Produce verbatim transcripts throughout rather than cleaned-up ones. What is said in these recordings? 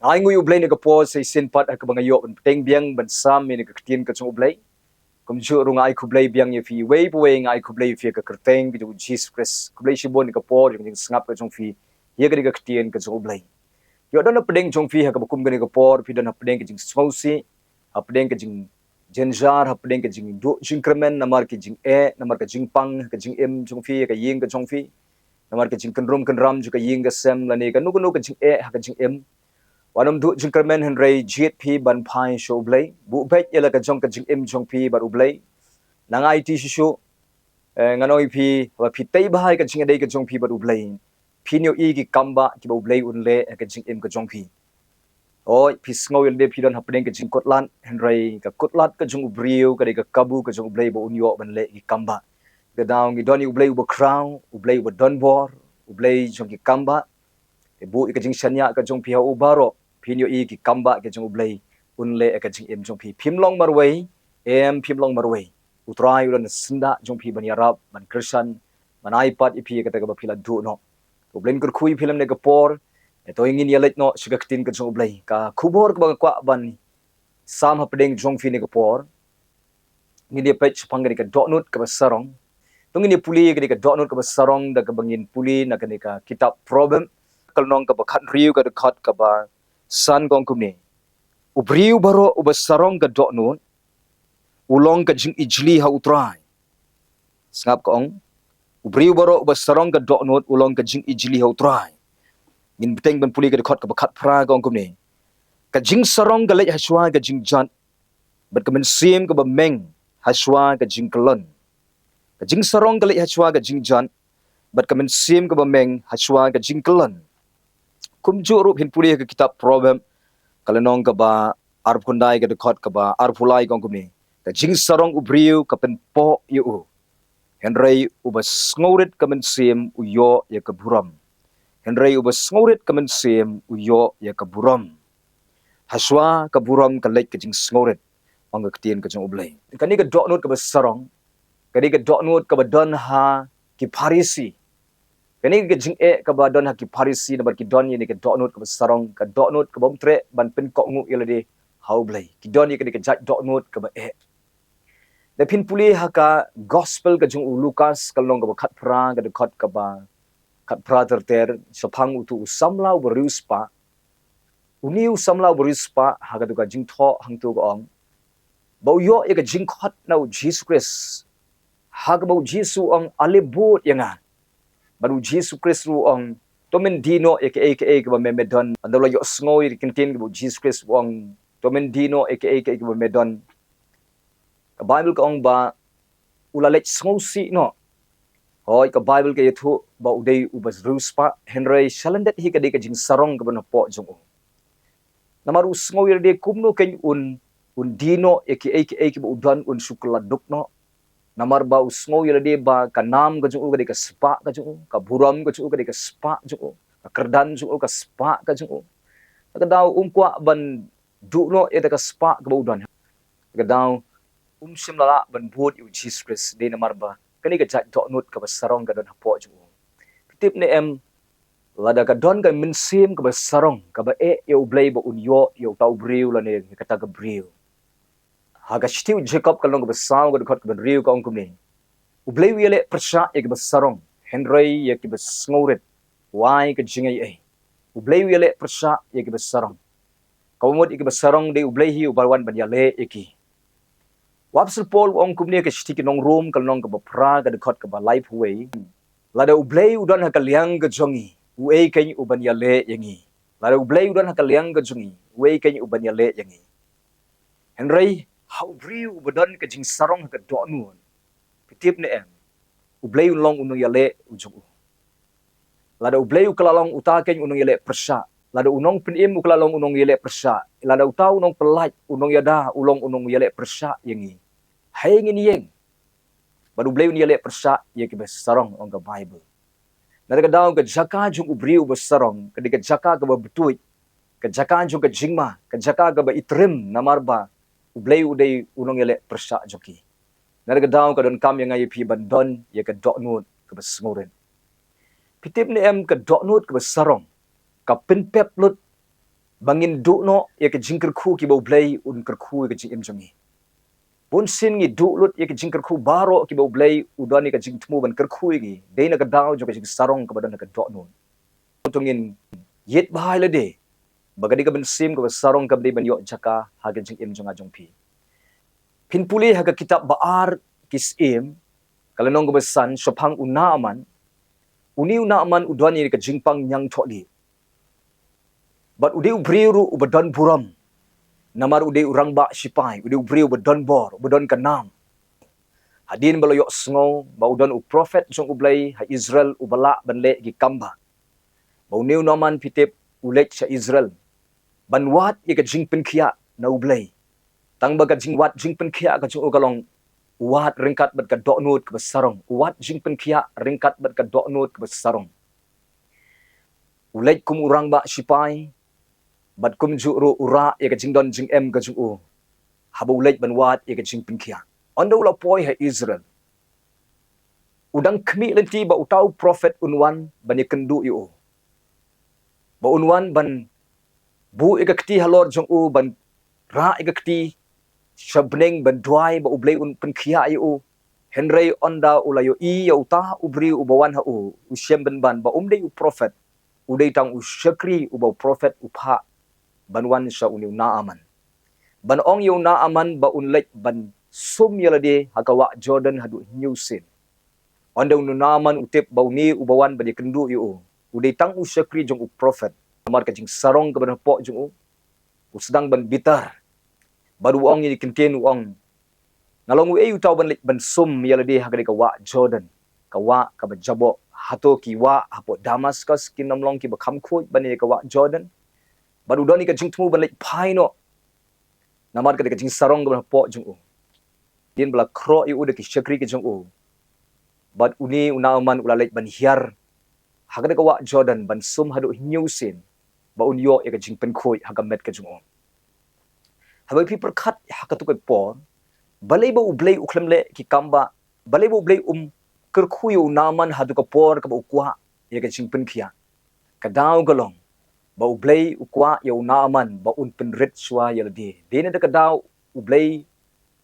Ai nguh ïa U Blei ïa kane ka por sa shisien pat ha kaba nga ïoh ban pdiang biang ban sam ïa kane ka ktien ka jong U Blei. Kumjuh ruh nga ai khublei biang ïa phi uwei pa uwei, nga ai khublei ïa phi ha ka kyrteng ka jong U Jisu Khrist. Khublei shibun ïa ka por jong ka jingsngap ka jong phi ïa kane ka ktien ka jong U Blei. Ïoh don hapdeng jong phi ha kaba kum kane ka por phi don hapdeng ka jingsngewsih, hapdeng ka jingjynjar, hapdeng ka jingduh jingkyrmen namar ka jingeh, namar ka jingpang ka jingim jong phi ha ka ïing ka jong phi, namar ka jingkynrum kynram jong ka ïing ka sem lane kano kano ka jingeh ha ka jingim. Wat nym duh jingkyrmen hynrei jied phi ban phai sha U Blei. Buh beit ïa la ka jong ka jingim jong phi bad U Blei. Nang aiti shisha, eh, ngan ong ïa phi, haba phi tei bha ïa ka jingïadei ka jong phi bad U Blei, phin ïohi ki kambah kiba U Blei un leh ha ka jingim ka jong phi. Hooid, phi sngew ïa lade phi don hapdeng ka jingkutlad, hynrei ka kutlad ka jong u briew ka dei ka kabu ka jong U Blei ba un ïoh ban leh ki kambah. Ka daw ngi don ïa U Blei uba khraw, U Blei uba don bor, U Blei jong ki kambah. Te buh ïa ka jingshaniah ka jong phi ha u baroh, phin ïohi ki kambah ka jong U Blei un leh ha ka jingim jong phi. Phim long marwei, em phim long marwei. U Trai u don syndah jong phi ban ïarap, ban kyrshan, ban ai pat ïa phi ïa kata kaba phi la duh noh. U Blei un kyrkhu ïa phi lem ha kane ka por. Te to ngin ïa leit noh sha ka ktien ka jong U Blei. Ka khubor kaba nga kwah ban sam hapdeng jong phi ha kane ka por, ngin ïa peit shaphang kane ka dohnud kaba sarong. To ngin ïa pule kane ka dohnud kaba sarong da kaba ngin pule na kane ka kitab Proverb, ka lynnong kaba khathynriew ka dkhot kaba san ka ong kumne: U briew baroh uba sarong ka dohnud u long ka jingijli ha U Trai. Sngap ka ong: U briew baroh uba sarong ka dohnud u long ka jingijli ha U Trai. Ngin bteng ban pule ka dkhot kaba khatphra ka ong kumne: Ka jingsarong ka leit hashwa ka jingjat, bad ka mynsiem kaba meng hashwa ka jingkyllon. Ka jingsarong ka leit hashwa ka jingjat, bad ka mynsiem kaba meng hashwa ka jingkyllon. Kumjuh ruh phin pule ha ka kitab Proverb, ka lynnong kaba arphew khyndai ka dkhot kaba arphew lai ka ong kumne: Ka jingsarong u briew ka pynpoh ïa u, hynrei uba sngewrit ka mynsiem u ïoh ïa ka burom. Hynrei uba sngewrit ka mynsiem u ïoh ïa ka burom. Hashwa ka burom ka leit ka jingsngewrit, ong ka ktien ka jong U Blei. Kane ka dohnud kaba sarong ka dei ka dohnud kaba don ha ki Pharisi. Kane ka jingeh kaba don ha ki Pharisi namar ki don ïa kane ka dohnud kaba sarong, ka dohnud kaba ym treh ban pynkohnguh ïa lade ha U Blei. Ki don ïa kane ka jait dohnud kaba eh. Da phin pule ha ka gospel ka jong u Lukas ka lynnong kaba khatphra ka dkhot kaba khatphra ter ter, shaphang utu u samla uba riewspah. Une u samla uba riewspah ha katu ka jingthoh hangtu ka ong ba u ïoh ïa ka jingkhot na U Jisu Khrist. Ha kaba U Jisu u ong, ale bud ïa nga. Bad U Jisu Khrist ruh u ong, to men die noh ïa kaei kaei kaba me, me don. Ynda u la ïohsngew ïa ka ktien kaba U Jisu Khrist u ong, to men die noh ïa kaei kaei kaba me don, ka Baibl ka ong ba u la leit sngewsih noh. Hooid, ka Baibl ka ïathuh ba u dei uba riewspah, hynrei sha lyndet hi ka dei ka jingsarong kaba napoh jong u. Namar u sngew ïa lade kumno kein un, un die noh ïa kiei kiei kiba u don, un shu kylla duk noh. Namar ba u sngew ïa lade ba ka nam ka jong u ka dei ka spah ka jong u, ka burom ka jong u ka dei ka spah jong u, ka kyrdan jong u ka spah ka jong u. Ka daw um kwah ban duh noh ïa ka spah kaba u don. Ka daw um shym la lah ban bud ïa U Jisu Khrist, dei namar ba kane ka jait dohnud kaba sarong ka don hapoh jong u. Phi tip ne em, lada ka don ka mynsiem kaba sarong kaba eh ïa U Blei ba un ïoh ïa uta u briew lane ïa kata ka briew. Ha ka shithi u Jakob ka lynnong kaba saw ka dkhot kaba hynriew ka ong kumne: U Blei u ïaleh pyrshah ïa kiba sarong, hynrei ïa kiba sngewrit u ai ka jingaiei. U Blei u ïaleh pyrshah ïa kiba sarong. Kaba mut ïa kiba sarong dei U Blei hi uba wan ban ïaleh ïa ki. U Apostol Paul u ong kumne ha ka shithi ki nong Rom ka lynnong kaba phra ka dkhot kaba laiphew wei: Lada U Blei u don ha ka liang ka jong ngi, uei kein u ban ïaleh ïa ngi? Lada U Blei u don ha ka liang ka jong ngi, uei kein u ban ïaleh ïa ngi? Hynrei ha u briew uba don ka jingsarong ha ka dohnud, phi tip ne em, U Blei un long u nongïaleh u jong u. Lada U Blei u kylla long, uta kein u nongïaleh pyrshah. Lada u nongpynim u kylla long u nongïaleh pyrshah, lada uta u nongpyllait, u nongïada u long u nongïaleh pyrshah ïa ngi, haei ngin ïeng? Bad U Blei un ïaleh pyrshah ïa kiba sarong, ong ka Baibl. Na kata ka daw ka jaka jong u briew uba sarong ka dei ka jaka kaba btuid, ka jaka jong ka jingma, ka jaka kaba itriem, namar ba U Blei u dei u nongïaleh pyrshah jong ki. Na kata ka daw ka donkam ïa nga ïa phi ban don ïa ka dohnud kaba sngewrit. Phi tip ne em, ka dohnud kaba sarong ka pynpep lut ba ngin duh noh ïa ka jingkyrkhu kiba U Blei un kyrkhu ïa ka jingim jong ngi. Bun sien ngi duh lut ïa ka jingkyrkhu baroh kiba U Blei u don ïa ka jingthmu ban kyrkhu ïa ngi. Dei na ka daw jong ka jingsarong kaba don ha ka dohnud. To ngin ïit bha ïa lade ba ka dei ka mynsiem kaba sarong kaba dei ban ïoh jaka ha ka jingim jong nga jong phi. Phin pule ha ka kitab Ba-ar ki Syiem, ka lynnong kaba san, shaphang u Naaman. Une u Naaman u don ïa ka jingpang ñiangthohlieh. Bad u dei u briew ruh uba don burom. Namar u dei u rangbah shipai, u dei u briew uba don bor, uba don ka nam. Hadien ba la ïohsngew ba u don u prophet jong U Blei ha Israel uba lah ban leh ki kam ba, ba une u Naaman, phi tip, u leit sha Israel ban wad ïa ka jingpynkhiah na U Blei. Tang ba ka jingwad jingpynkhiah ka jong u ka long u wad ryngkat bad ka dohnud kaba sarong, u wad jingpynkhiah ryngkat bad ka dohnud kaba sarong. U leit kum u rangbah shipai, bad kumjuh ruh u rah ïa ka jingdon jingem ka jong u haba u leit ban wad ïa ka jingpynkhiah. Ynda u la poi ha Israel, u dang khmih lynti ba uta u prophet un wan ban ïakynduh ïa u, ba un wan ban buh ïa ka kti halor jong u, ban rah ïa ka kti sha bneng, ban duwai ba U Blei un pynkhiah ïa u. Hynrei ynda u la ïohi ïa uta u briew uba wan ha u, u shem pynban ba um dei u prophet, u dei tang u shakri uba u prophet u phah ban wan sha une u Naaman, ban ong ïa u Naaman ba un leit ban sum ïa lade ha ka wah Jordan haduh hynñiew sien. Ynda une u Naaman u tip ba une uba wan ban ïakynduh ïa u u dei tang u shakri jong u prophet, namar ka jingsarong kaba don hapoh jong u, u sdang ban bitar. Bad u ong ïa ki ktien, u ong, nga long uei uta uban leit ban sum ïa lade ha kane ka wah Jordan, ka wah kaba jaboh? Hato ki wah hapoh Damascus kin ym long kiba kham khuid ban ïa ka wah Jordan? Bad u don ïa ka jingthmu ban leit phai noh namar kane ka jingsarong kaba don hapoh jong u. Hadien ba la khroh ïa u da ki shakri ki jong u, bad une u Naaman u la leit ban hiar ha kane ka wah Jordan ban sum haduh hynñiew sien, ba un ïoh ïa ka jingpynkhuid ha ka met ka jong u. Haba phi pyrkhat ha katu ka por, balei ba U Blei u khlem leh ki kam ba, balei ba U Blei um kyrkhu ïa u Naaman ha katu ka por kaba u kwah ïa ka jingpynkhiah? Ka daw ka long ba U Blei u kwah ïa u Naaman ba un pynrit shuwa ïa lade. Dei na kata ka daw U Blei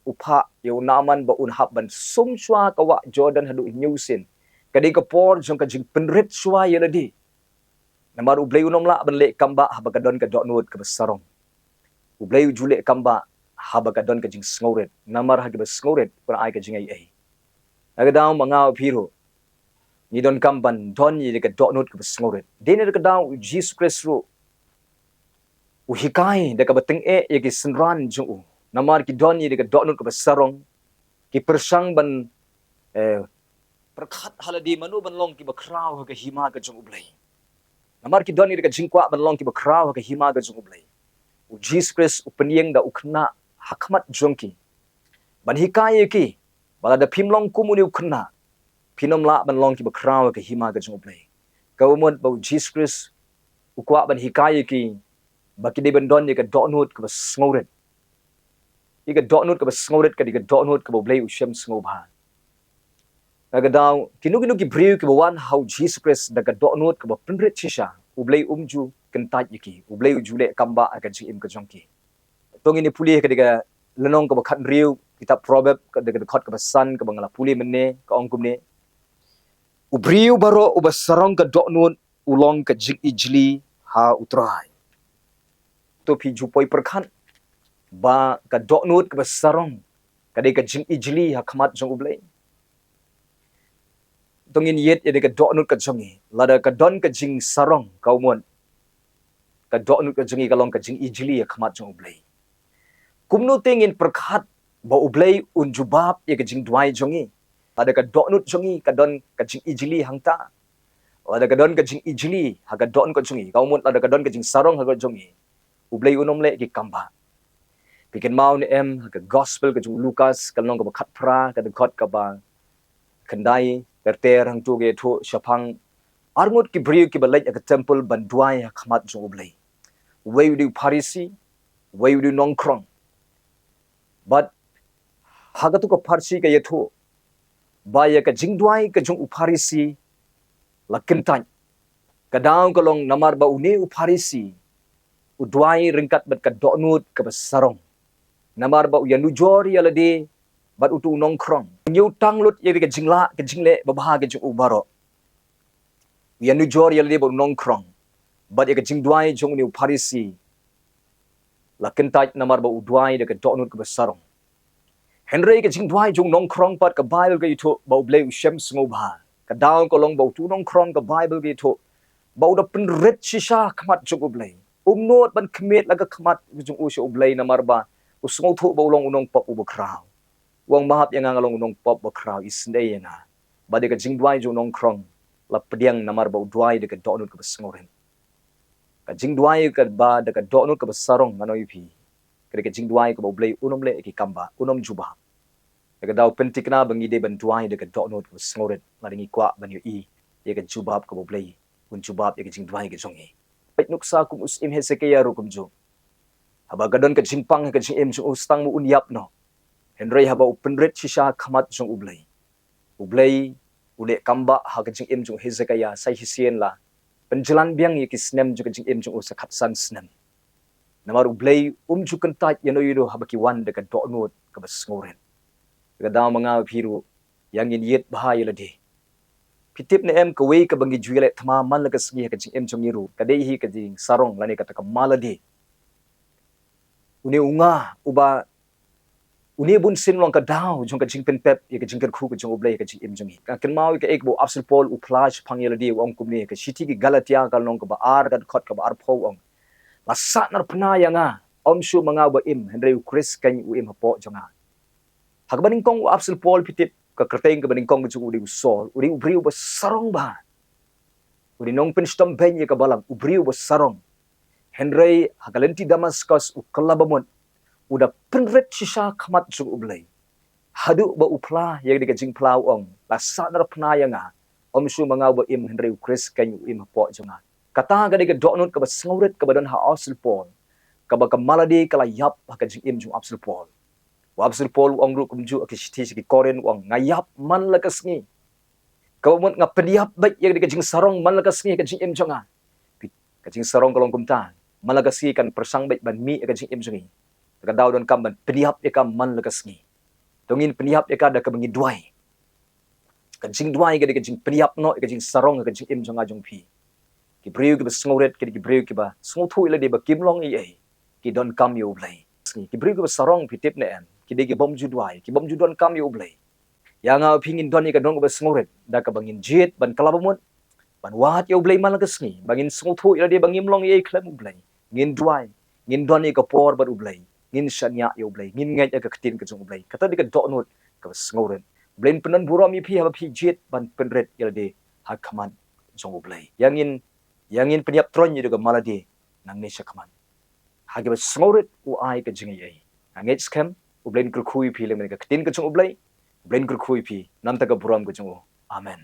u phah ïa u Naaman ba un hap ban sum shuwa ka wah Jordan haduh hynñiew sien. Ka dei ka por jong ka jingpynrit shuwa ïa lade. Namar U Blei un ym lah ban leh kam ba haba ka don ka dohnud kaba sarong. U Blei u ju leh kam ba haba ka don ka jingsngewrit. Namar ha kiba sngewrit, u ai ka jingaiei. Na ka daw ma nga ma phi ruh, ngi donkam ban don ïa ka dohnud kaba sngewrit. Dei na ka daw U Jisu Khrist ruh u hikai da kaba tyngeh ïa ki synran jong u. Namar ki don ïa ka dohnud kaba sarong, ki pyrshang ban, eh, pyrkhat ha lade mano ban long kiba khraw ha ka hima ka jong U Blei. Namar ki don ïa ka jingkwah ban long kiba khraw ha ka hima ka jong U Blei. U Jisu Khrist u pynïeng da u khynnah ha khmat jong ki, ban hikai ïa ki ba lada phim long kum une u khynnah, phin ym lah ban long kiba khraw ha ka hima ka jong U Blei. Kaba mut ba U Jisu Khrist u kwah ban hikai ïa ki ba ki dei ban don ïa ka dohnud kaba sngewrit. Ïa ka dohnud kaba sngewrit ka dei ka dohnud kaba U Blei u shem sngewbha. Na ka daw, kino kino ki briew kiba wan ha U Jisu Khrist da ka dohnud kaba pynrit shisha, U Blei um ju kyntait ïa ki, U Blei u ju leh kam ba ha ka jingim ka jong ki. To ngin ïa pule ha ka dei ka lynnong kaba khathynriew kitab Proverb, ka dei ka dkhot kaba san kaba nga la pule mynne, ka ong kumne: U briew baroh uba sarong ka dohnud u long ka jingijli ha U Trai. To phi ju poi pyrkhat ba ka dohnud kaba sarong ka dei ka jingijli ha khmat jong U Blei. To ngin ïit ïa dei ka dohnud ka jong ngi. Lada ka don ka jingsarong, ka mut ka dohnud ka jong ngi ka long ka jingijli ha khmat jong U Blei. Kumno te ngin pyrkhat ba U Blei un jubab ïa ka jingduwai jong ngi? Lada ka dohnud jong ngi ka don ka jingijli hangta, lada ka don ka jingijli ha ka dohnud ka jong ngi, ka mut lada ka don ka jingsarong ha ka jong ngi, U Blei un ym leh ki kam ba. Phi kynmaw ne em ha ka gospel ka jong u Lukas, ka lynnong kaba khatphra, ka dkhot kaba khyndai, ter ter hangto ka ïathuh shaphang arngut ki briew kiba leit ha ka temple ban duwai ha khmat jong U Blei. Uwei u dei u Pharisi, uwei u dei u nongkhrong. Bad ha katu ka pharshi ka ïathuh ba ïa ka jingduwai ka jong u Pharisi la kyntait. Ka daw ka long namar ba une u Pharisi u duwai ryngkat bad ka dohnud kaba sarong. Namar ba u ïanujor ïa lade bad uto u nongkhrong. Ïa u tang lut ïa ka jinglah, ka jingleh babha ka jong u baroh. U ïanujor ïa lade bad u nongkhrong. Bad ïa ka jingduwai jong une u Pharisi la kyntait namar ba u duwai da ka dohnud kaba sarong. Hynrei ka jingduwai jong u nongkhrong pat ka Baibl ka ïathuh ba U Blei u shem sngewbha. Ka daw ka long ba uto u nongkhrong ka Baibl ka ïathuh ba u da pynrit shisha khmat jong U Blei. Um nud ban khmih la ka khmat jong u sha U Blei namar ba u sngewthuh ba u long u nongpop uba khraw. U ong, map ïa nga, nga long u nongpop ba khraw, isynei ïa nga. Bad ïa ka jingduwai jong u nongkhrong la pdiang namar ba u duwai da ka dohnud kaba sngewrit. Ka jingduwai kaba da ka dohnud kaba sarong, ngan ong ïa phi, ka dei ka jingduwai kaba U Blei un ym leh ïa ki kam ba un ym jubab. Ïa ka daw pynthikna ba ngi dei ban duwai da ka dohnud kaba sngewrit, lada ngi kwah ban ïohi ïa ka jubab kaba U Blei un jubab ïa ka jingduwai ka jong ngi. Peit nuksa kum u syiem Hesekiah ruh kumjuh. Haba ka don ka jingpang ha ka jingim jong u, tang ma un ïap noh. Hynrei haba u pynrit shisha khmat jong U Blei, U Blei u leh kam ba ha ka jingim jong u Hesekiah sa shisien la pynjlan biang ïa ki snem jong ka jingim jong u sa khatsan snem. Namar U Blei um ju kyntait ïano ïano haba ki wan da ka dohnud kaba sngewrit. Ka daw ma nga bad phi ruh, ïa ngin ïit bha ïa lade. Phi tip ne em, kawei kaba ngi ju ïaleh thma man la ka sngi ha ka jingim jong ngi ruh ka dei hi ka jingsarong lane kata ka malade. Une u nga uba, une bunsien u long ka daw jong ka jingpynpep ïa ka jingkyrkhu ka jong U Blei ha ka jingim jong ngi. Nga kynmaw ïa kaei kaba u Apostol Paul u phla shaphang ïa lade, u ong kumne, ka shithi ki Galatia ka lynnong kaba ar, ka dkhot kaba arphew, u ong, la sahnarphna ïa nga, ym shuh ma nga uba im, hynrei U Khrist keiñ u im hapoh jong nga. Ha kaba nyngkong u Apostol Paul, phi tip, ka kyrteng kaba nyngkong ka jong u dei u Saul, u dei u briew uba sarong bha. U dei nongpynshitom beiñ ïa ka balang, u briew uba sarong. Hynrei ha ka lynti Damaskos u kylla ba mut, u da pynrit shisha khmat jong U Blei. Haduh ba u phla ïa ka jingphla, u ong, la sahnarphna ïa nga, ym shuh ma nga uba im, hynrei U Khrist keiñ u im hapoh jong nga. Kata ka dei ka dohnud kaba sngewrit kaba don ha u Apostol Paul, kaba ka malade ka la ïap ha ka jingim jong u Apostol Paul. U Apostol Paul u ong ruh kumjuh ha ki shithi sha ki Korinth, u ong, nga ïap man la ka sngi. Kaba mut nga pynïap beit ïa ka jingsarong man la ka sngi ha ka jingim jong nga. Ka jingsarong ka long kumta, man la ka sngi kan pyrshang beit ban mih ha ka jingim jong ngi. Ka daw donkam ban pynïap ïa ka man la ka sngi. To ngin pynïap ïa ka da kaba ngi duwai. Ka jingduwai ka dei ka jingpynïap noh ïa ka jingsarong ha ka jingim jong nga jong phi. Ki briew kiba sngewrit ki dei ki briew kiba sngewthuh ïa lade ba kim long ei ei, ki donkam ïa U Blei. Ki briew kiba sarong, phi tip ne em, ki dei ki bym ju duwai, ki bym ju donkam ïa U Blei. Ïa nga bad phi ngin don ïa ka dohnud kaba sngewrit da kaba ngin jied ban kylla ba mut, ban wad ïa U Blei man la ka sngi, ba ngin sngewthuh ïa lade ba ngim long ei ei khlem U Blei. Ngin duwai, ngin don ïa ka por bad U Blei, ngin shaniah ïa U Blei, ngin ngeit ïa ka ktien ka jong U Blei. Kata dei ka dohnud kaba sngewrit. U Blei un pyndon burom ïa phi haba phi jied ban pynrit ïa lade ha khmat jong U Blei. Ïa ngin, ïa ngin pynïap tyrwa ïa ka malade nangne shakhmat. Ha kaba sngewrit u ai ka jingaiei. Nga ngeit skhem U Blei un kyrkhu ïa phi lem bad ka ktien ka jong U Blei. U Blei un kyrkhu ïa phi. Namar ka burom ka jong U. Amen.